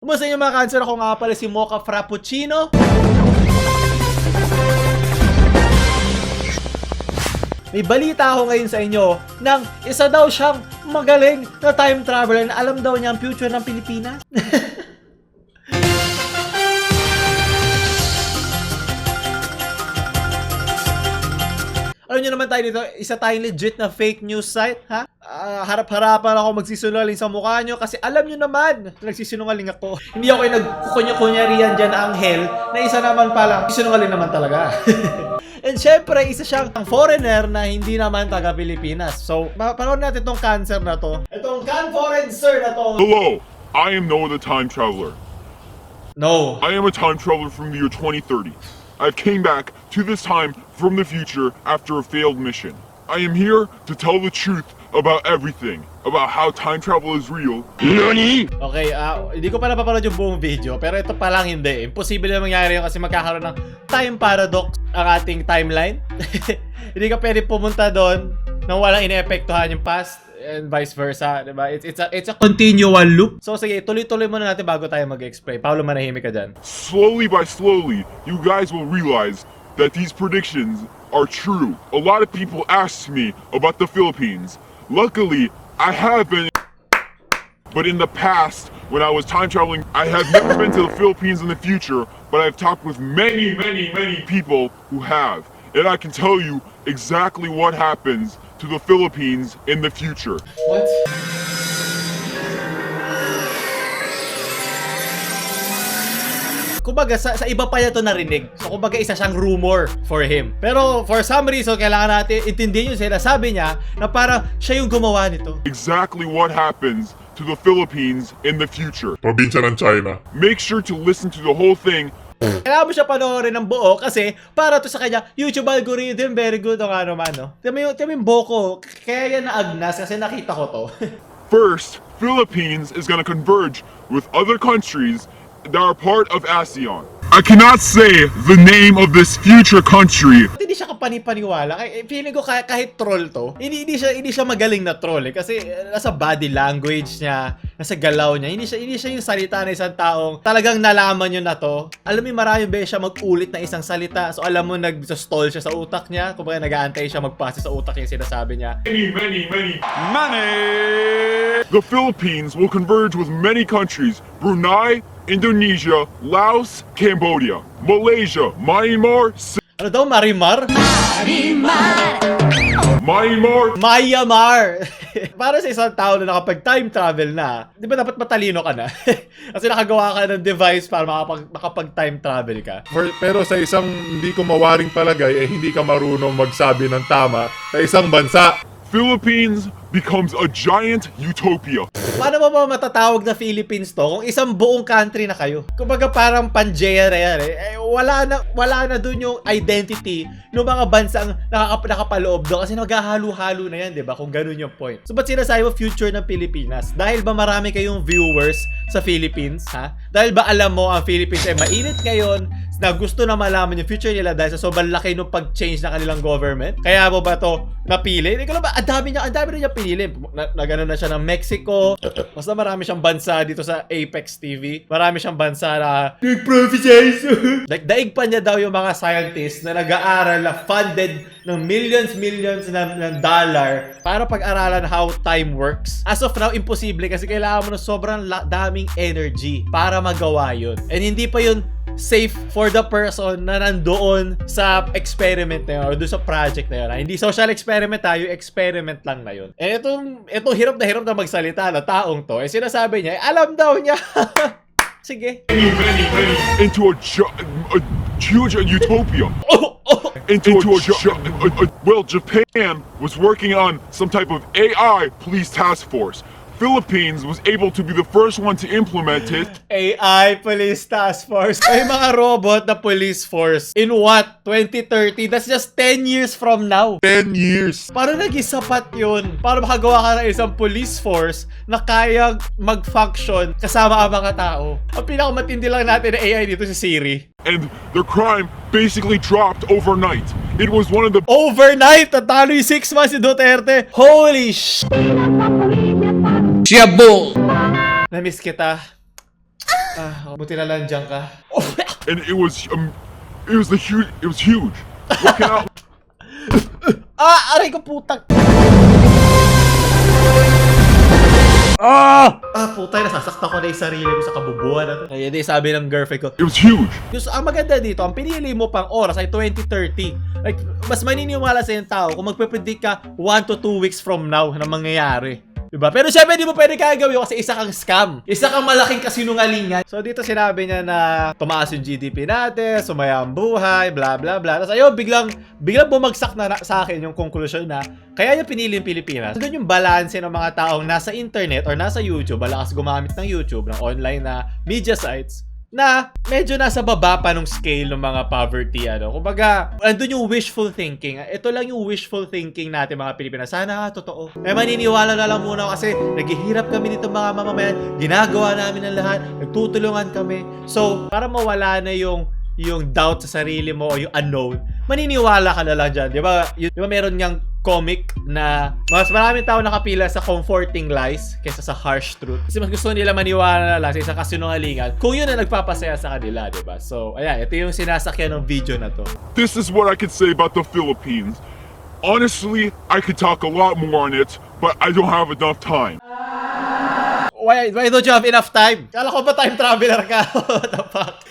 Kumusta yung mga cancer? Ako nga pala si Mocha Frappuccino. May balita ako ngayon sa inyo ng isa daw siyang magaling na time traveler na alam daw niya ang future ng Pilipinas. Alam nyo naman tayo dito, isa tayong legit na fake news site, ha? Harap-harapan ako magsisinungaling sa mukha nyo kasi alam nyo naman, nagsisinungaling ako. Hindi ako yung nagkukunya-kunyarihan dyan na anghel na isa naman pala, sinungaling naman talaga. And syempre, isa siyang foreigner na hindi naman taga-Pilipinas. So, mapanood natin itong cancer na to. Itong can-foreign sir na to. Hello, I am Noah the Time Traveler. No. I am a time traveler from the year 2030. I came back to this time from the future after a failed mission. I am here to tell the truth about everything, about how time travel is real. NANI? Okay, hindi ko pa napapanood yung buong video, pero ito pa lang hindi. Imposible na mangyari yun kasi magkakaroon ng time paradox ang ating timeline. Hindi ka pwede pumunta doon nang walang ine-epektuhan yung past and vice versa, diba? It's a continual loop. So sige, tuloy-tuloy muna natin bago tayo mag-explain. Paolo, manahimik ka dyan. Slowly by slowly, you guys will realize that these predictions are true. A lot of people asked me about the Philippines. Luckily, I have been, but in the past, when I was time traveling, I have never been to the Philippines in the future, but I've talked with many people who have. And I can tell you exactly what happens to the Philippines in the future. What? Kumbaga, sa iba pa niya to narinig. So, kumbaga, isa siyang rumor for him. Pero, for some reason, kailangan natin intindihin yung sinasabi niya na parang siya yung gumawa nito. Exactly what happens to the Philippines in the future. Probinsya ng China. Make sure to listen to the whole thing. Kailangan mo siya panoorin ng buo kasi para to sa kanya, YouTube algorithm, very good o ano man, no? Tiyan mo yung boko, kaya yan naagnas kasi nakita ko to. First, Philippines is going to converge with other countries that are part of ASEAN. I cannot say the name of this future country. Hindi siya kapanipaniwala. Feeling ko kahit troll to, hindi siya magaling na troll eh. Kasi nasa body language niya, nasa galaw niya, hindi siya yung salita na isang taong talagang nalaman niyo na to. Alam mo, maraming beses siya mag-ulit na isang salita. So alam mo, nag-stall siya sa utak niya. Kumbaga nag-aantay siya magpasa sa utak yung sinasabi niya. Many money. The Philippines will converge with many countries. Brunei, Indonesia, Laos, Cambodia, Malaysia, Myanmar, Ano daw, Marimar? Myanmar. Para sa isang tao na nakapag-time travel na, di ba dapat matalino ka na? Kasi nakagawa ka ng device para makapag-time travel ka. Pero sa isang hindi ko mawaring palagay, hindi ka marunong magsabi ng tama sa isang bansa. Philippines becomes a giant utopia. Paano mo ba matatawag na Philippines to kung isang buong country na kayo? Kumbaga parang Pangea na yan eh. Wala na dun yung identity ng mga bansang nakapaloob doon kasi naghahalo-halo na yan, di ba? Kung ganun yung point. So, ba't sinasabi mo future ng Pilipinas? Dahil ba marami kayong viewers sa Philippines, ha? Dahil ba alam mo ang Philippines ay mainit ngayon na gusto na malaman yung future nila dahil sa sobrang laki nung pag-change na kanilang government? Kaya mo ba to napili? Hindi ko lang ba, ang dami rin niya pinili. Na gano'n na siya ng Mexico. Basta marami siyang bansa dito sa Apex TV. Marami siyang bansa na nag-prophesize. Like, daig pa niya daw yung mga scientists na nag-aaral na funded ng millions ng dollar para pag-aralan how time works. As of now, imposible kasi kailangan mo ng sobrang daming energy para magawa yun. And hindi pa yun safe for the person na nandoon sa experiment na yun or doon sa project na yun. Hindi social experiment tayo, experiment lang na yun. Eh itong hirap na magsalita na taong to, eh sinasabi niya, alam daw niya. Sige. Into a huge utopia. Well, Japan was working on some type of AI police task force. Philippines was able to be the first one to implement it. AI Police Task Force. May mga robot na police force. In what? 2030? That's just 10 years from now. 10 years. Paano naging sapat yun? Para makagawa ka ng isang police force na kayang mag-function kasama ang mga tao. Ang pinakamatindi lang natin na AI dito si Siri. And the crime basically dropped overnight. It was one of the... Overnight! Natalo yung 6 months si Duterte. Holy sh... Shabu! Namiss kita. Buti na lang dyan ka. and it was huge. Working out. Aray ko putang. Putay, nasasaktan ko na yung sarili ko sa kabubuhan na to. Kaya di sabi ng girlfriend ko, It was huge. ang maganda dito, ang pinili mo pang oras ay 2030. Like, mas maniniwala sa yung tao kung magpe-predict ka 1 to 2 weeks from now na mangyayari. Diba? Pero syempre, di mo pwede kaya gawin kasi isa kang scam. Isa kang malaking kasinungalingan. So, dito sinabi niya na tumaas yung GDP natin, sumaya ang buhay, bla bla bla. Tapos ayun, biglang bumagsak na sa akin yung conclusion na kaya niya pinili yung Pilipinas. Doon yung balance ng mga taong nasa internet or nasa YouTube, malakas gumamit ng YouTube, ng online na media sites, na medyo nasa baba pa nung scale ng mga poverty, Kumbaga, andun yung wishful thinking. Ito lang yung wishful thinking natin mga Pilipinas. Sana totoo. Maniniwala na lang muna kasi naghihirap kami dito mga mamamayan. Ginagawa namin ang lahat. Nagtutulungan kami. So, para mawala na yung doubt sa sarili mo o yung unknown, maniniwala ka na lang dyan. Di ba meron niyang comic na mas maraming tao nakapila sa comforting lies kaysa sa harsh truth. Kasi mas gusto nila maniwala na lang sa isang kasinungalingan kung yun na nagpapasaya sa kanila, di ba? So, ayan, ito yung sinasakyan ng video na to. This is what I could say about the Philippines. Honestly, I could talk a lot more on it, but I don't have enough time. Why don't you have enough time? Kala ko ba time traveler ka? What the fuck?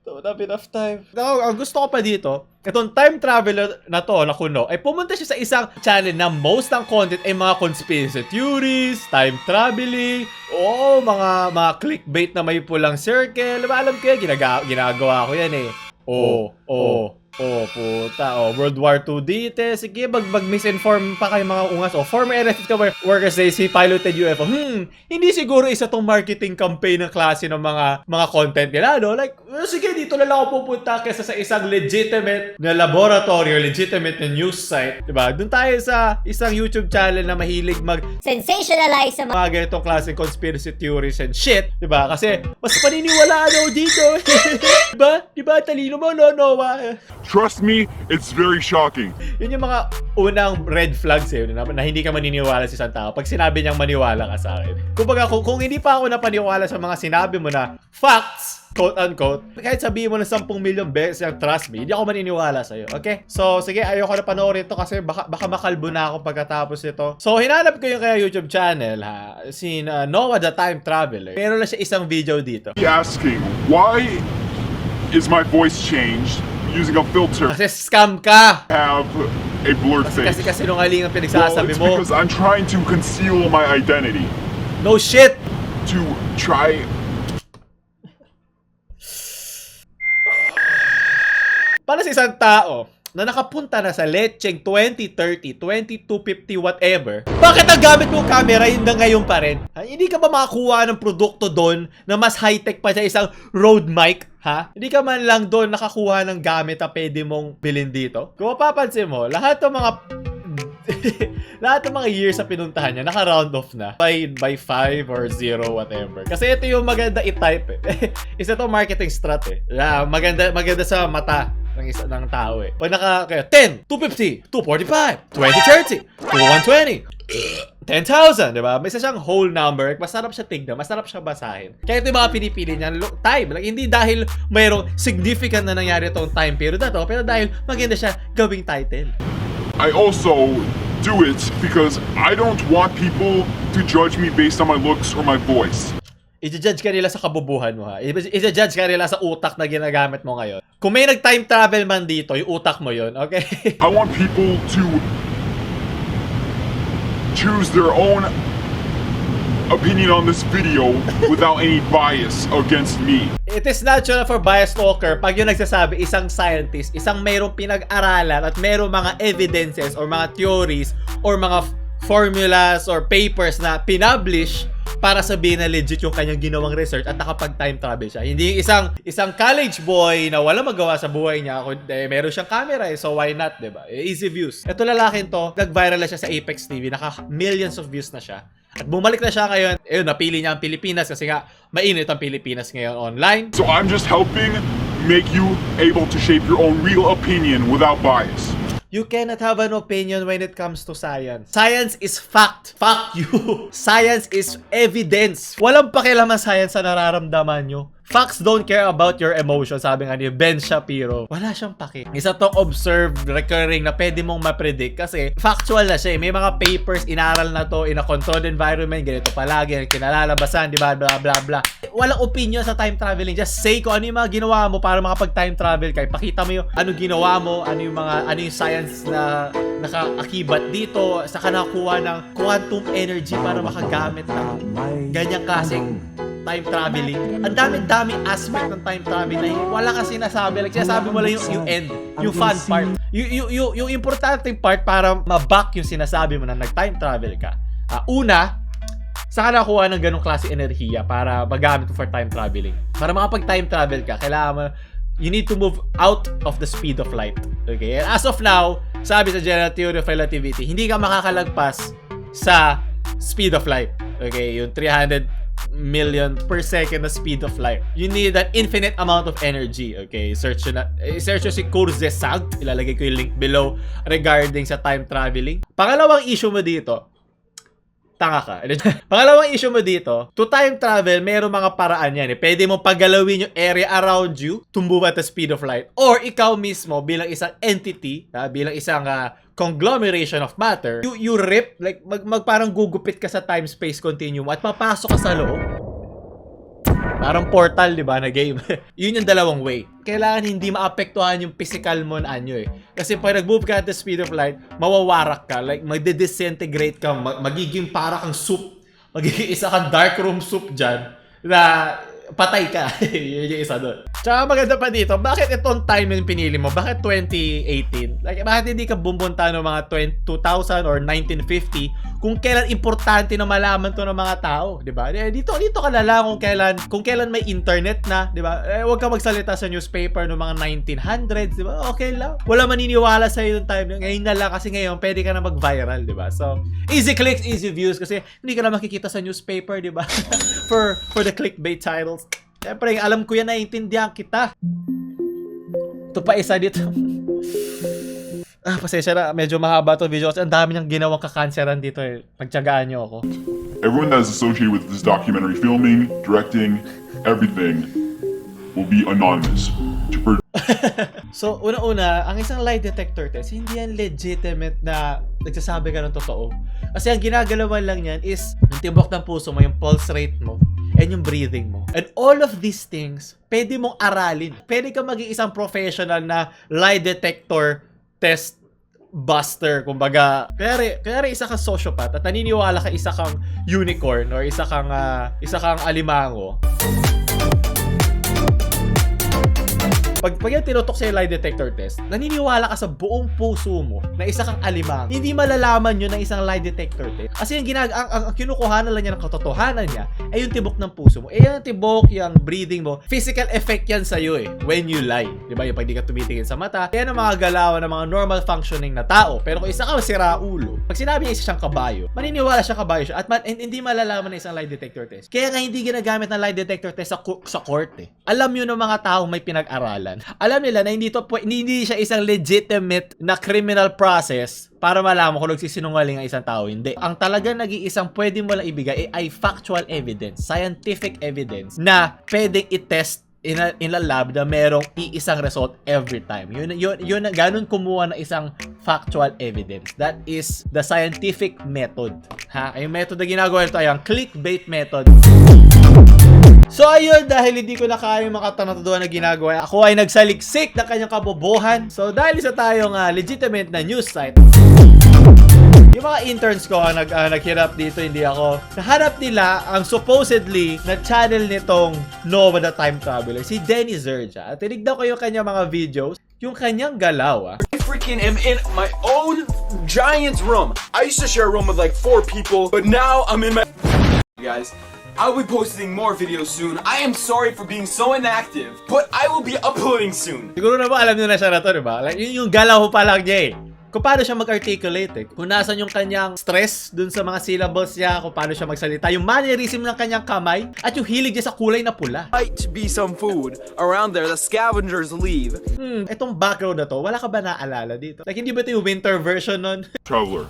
Don't have enough time. Ang gusto ko pa dito, itong time traveler na to, na kuno, ay pumunta siya sa isang channel na most ng content ay mga conspiracy theories, time traveling, mga clickbait na may pulang circle. Alam ko yan, ginagawa ko yan eh. Puta. World War II dito. Sige, mag-misinform pa kayo mga ungas. Former NF50 workers say si piloted UFO. Hindi siguro isa tong marketing campaign ng klase ng mga content nila, Like, sige, dito na lang ako pupunta kaysa sa isang legitimate na laboratory or legitimate na news site. Diba? Doon tayo sa isang YouTube channel na mahilig sensationalize sa mga ganitong klaseng conspiracy theories and shit. Diba? Kasi, mas paniniwalaan ako dito. Diba? Talino mo, Noah? Trust me, it's very shocking. Yun yung mga unang red flags na hindi ka maniniwala sa isang tao pag sinabi niyang maniwala ka sa akin. Kumbaga, kung hindi pa ako napaniwala sa mga sinabi mo na facts, quote-unquote, kahit sabihin mo na 10 million beses yung trust me, hindi ako maniniwala sa'yo, okay? So, sige, ayoko na panoorin to kasi baka makalbo na ako pagkatapos ito. So, hinanap ko yung kaya YouTube channel, si Noah the Time Traveler. Meron na siya isang video dito. Asking, why is my voice changed using a filter? Kasi scam ka! Have a blurred face. Kasi nungaling ang Well, pinagsasabi it's mo. because I'm trying to conceal my identity. No shit! To try. Para sa isang tao na nakapunta na sa Lecheng 2030, 2250, whatever, bakit ang gamit mong camera yun na ngayon pa rin? Hindi ka ba makakuha ng produkto doon na mas high-tech pa sa isang Rode mic? Hindi ka man lang doon nakakuha ng gamit na pwede mong bilhin dito? Kung mapapansin mo, lahat ng mga years sa pinuntahan niya, naka-round off na by 5 or 0, whatever. Kasi ito yung maganda i-type Isa to marketing strat maganda sa mata ng tao Pag kaya 10, 250, 245, 2030, 2120, 10,000, diba? May isa siyang whole number. Masarap siya tignan, masarap siya basahin. Kaya ito yung mga pinipili niya, time. Hindi dahil mayroong significant na nangyari itong time period na to, pero dahil maganda siya gawing title. I also do it because I don't want people to judge me based on my looks or my voice. I-judge ka nila sa kabubuhan mo I-judge ka nila sa utak na ginagamit mo ngayon. Kung may nag-time travel man dito, yung utak mo yun, okay? I want people to choose their own opinion on this video without any bias against me. It is natural for bias talker pag yung nagsasabi isang scientist, isang mayroong pinag-aralan at mayroong mga evidences or mga theories or mga formulas or papers na pinublish para sabihin na legit yung kanyang ginawang research at nakapag-time travel siya. Hindi isang college boy na wala magawa sa buhay niya, meron siyang camera so why not, diba? Easy views. Ito lalaking to, nag-viral na siya sa Apex TV, millions of views na siya. At bumalik na siya ngayon, napili niya ang Pilipinas kasi nga mainit ang Pilipinas ngayon online. So I'm just helping make you able to shape your own real opinion without bias. You cannot have an opinion when it comes to science. Science is fact. Fuck you. Science is evidence. Walang pakialaman science sa nararamdaman nyo. Facts don't care about your emotions, sabi nga ni Ben Shapiro. Wala siyang paki. Isa tong observed, recurring na pwede mong ma-predict kasi factual na siya. May mga papers, inaral na to in a controlled environment, ganito palagi, kinalalabasan, di ba, bla bla bla. Walang opinion sa time traveling. Just say kung ano yung mga ginawa mo para makapag-time travel ka. Pakita mo yung ano ginawa mo, ano yung science na nakaakibat dito, saka nakakuha ng quantum energy para makagamit ng ganyang klaseng time traveling. Ang dami-dami aspect ng time traveling na wala kasi sinasabi. Like, sinasabi mo lang yung end, yung fun part. Yung importanteng part para ma-back yung sinasabi mo na nag-time travel ka. Una, saka nakuha ng ganong klase enerhiya para magamit mo for time traveling. Para makapag-time travel ka, kailangan mo, you need to move out of the speed of light. Okay? And as of now, sabi sa general theory of relativity, hindi ka makakalagpas sa speed of light. Okay? Yung 300 million per second na speed of light. You need an infinite amount of energy. Okay? Search nyo si Kurzgesag. Ilalagay ko yung link below regarding sa time traveling. Pangalawang issue mo dito, tanga ka. Pangalawang issue mo dito, to time travel, mayroong mga paraan yan. Pwede mo paggalawin yung area around you to move at the speed of light. Or ikaw mismo, bilang isang entity, bilang isang conglomeration of matter, you rip, like parang gugupit ka sa time-space continuum at papasok ka sa loob. Parang portal, di ba, na game. Yun yung dalawang way. Kailangan hindi maapektuhan yung physical mo na anyo eh. Kasi pag nag-move ka at the speed of light, mawawarak ka. Like, magde-disintegrate ka. Magiging para kang soup. Magiging isa kang dark room soup dyan na patay ka. Yun yung isa doon. Tsaka maganda pa dito, bakit itong time yung pinili mo? Bakit 2018? Like, bakit hindi ka bumbunta ng mga 2000 or 1950 kung kailan importante na malaman to ng mga tao, di ba? Dito ka na lang kung kailan may internet na, di ba? Huwag ka magsalita sa newspaper ng mga 1900s, di ba? Okay lang. Wala maniniwala sa yung time. Ngayon na lang kasi ngayon pwede ka na mag-viral, di ba? So, easy clicks, easy views kasi hindi ka na makikita sa newspaper, di ba? for the clickbait titles. Siyempre, alam ko yan, naiintindihan kita. Ito pa isa dito. Pasensya na, medyo mahaba to video kasi ang dami niyang ginawang kakanseran dito eh. Pagtyagaan niyo ako. Everyone that is associated with this documentary filming, directing, everything will be anonymous. So, una-una, ang isang lie detector test, hindi yan legitimate na nagsasabi ka ng totoo. Kasi ang ginagalawan lang yan is yung tibok ng puso mo, yung pulse rate mo, and yung breathing mo. And all of these things, pwede mong aralin. Pwede ka maging isang professional na lie detector test buster, kumbaga. Kaya isa kang sociopath at naniniwala ka isa kang unicorn or isa kang alimango. Pag yan tinutok sa lie detector test, naniniwala ka sa buong puso mo na isa kang alimang. Hindi malalaman yun ng isang lie detector test. Kasi yung ang kinukuhanan lang niya ng katotohanan niya ay yung tibok ng puso mo. Yung tibok, yung breathing mo, physical effect yan sa'yo eh, when you lie. Diba? Yung pag di ka tumitingin sa mata, yan ang mga galawan ng mga normal functioning na tao. Pero kung isa ka siraulo, pag sinabi niya isa siyang kabayo, maniniwala siya kabayo siya at hindi malalaman ng isang lie detector test. Kaya nga hindi ginagamit ng lie detector test sa court eh. Alam yun ng mga taong may pinag-aralan. Alam nila na hindi siya isang legitimate na criminal process para malaman kung nagsisinungaling ang isang tao. Hindi. Ang talagang nag-iisang pwede mo lang ibigay ay factual evidence, scientific evidence na pwedeng i-test in a lab na merong iisang result every time. Yun ganun kumuha ng isang factual evidence. That is the scientific method. Yung method na ginagawa nito ay ang clickbait method. So ayun, dahil hindi ko na kaya makatanatuduhan na ginagawa, ako ay nagsaliksik ng kanyang kabobohan. So dahil isa tayong legitimate na news site, yung mga interns ko naghirap dito, hindi ako. Nahanap nila ang supposedly na channel nitong Nova the Time Traveler, si Denny Zerja. At tinignan ko yung kanyang mga videos, yung kanyang galaw. I freaking am in my own giant room. I used to share a room with like 4 people, but now I'm in my... Guys, I'll be posting more videos soon. I am sorry for being so inactive, but I will be uploading soon. Siguro na ba alam nyo na siya na to, diba? Like, yung galaw pa lang niya eh. kung paano siya mag-articulate eh. Kung nasan yung kanyang stress dun sa mga syllables niya, kung paano siya magsalita, yung mannerism ng kanyang kamay, at yung hilig niya sa kulay na pula. Might be some food around there. The scavengers leave. Etong background na to, wala ka ba naalala dito? Like, hindi ba ito yung winter version nun? Traveler.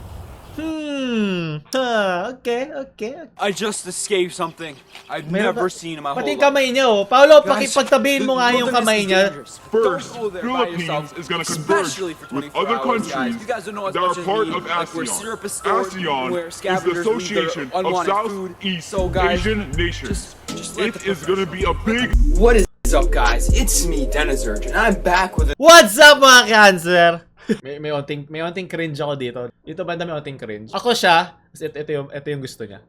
Okay. I just escaped something I've Meron never ba- seen in my Pati whole yung kamay niya, oh. Paolo, Guys, pakipagtabihin mo nga the yung wilderness kamay is niya. dangerous. First, Don't go there by yourself, Philippines is going to converge especially for with 24 other hours, countries guys. You guys don't know as that much are as part me, of like where ASEAN. syrup is stored, ASEAN where is the scavengers leave their Association of unwanted food. Southeast So, guys, Asian nations. just let It the is going to be a big What is up, guys? It's me, Denizurge, and I'm back with What's up, mga cancer? may onting cringe ako dito. Dito banda may onting cringe. Ako siya, ito yung gusto niya.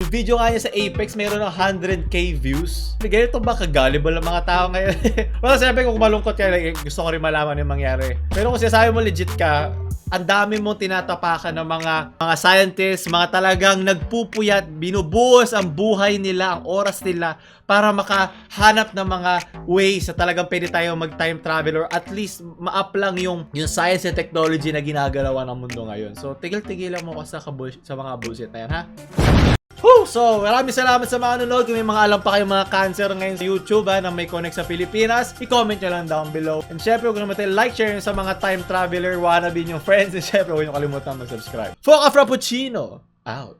Yung video nga niya sa Apex, mayroon ng 100k views. Ganito ba ka-gullible ng mga tao ngayon? Well, siyempre kung malungkot ka, like, gusto ko rin malaman yung mangyari. Pero kung sinasabi mo legit ka, ang dami mong tinatapakan ng mga scientists, mga talagang nagpupuyat, binubuhos ang buhay nila, ang oras nila para makahanap ng mga ways sa talagang pwede tayo mag-time travel or at least ma-up lang yung science and technology na ginagalawan ng mundo ngayon. So, tigil-tigilan mo ka sa mga bullshit na yan, ha? Woo! So, maraming salamat sa mga nanonood. Kung may mga alam pa kayong mga cancer ngayon sa YouTube na may connect sa Pilipinas, i-comment nyo lang down below. And syempre, huwag naman tayo like, share sa mga time traveler, wannabe yung friends. And syempre, huwag nyo kalimutan mag-subscribe. Foca Frappuccino, out.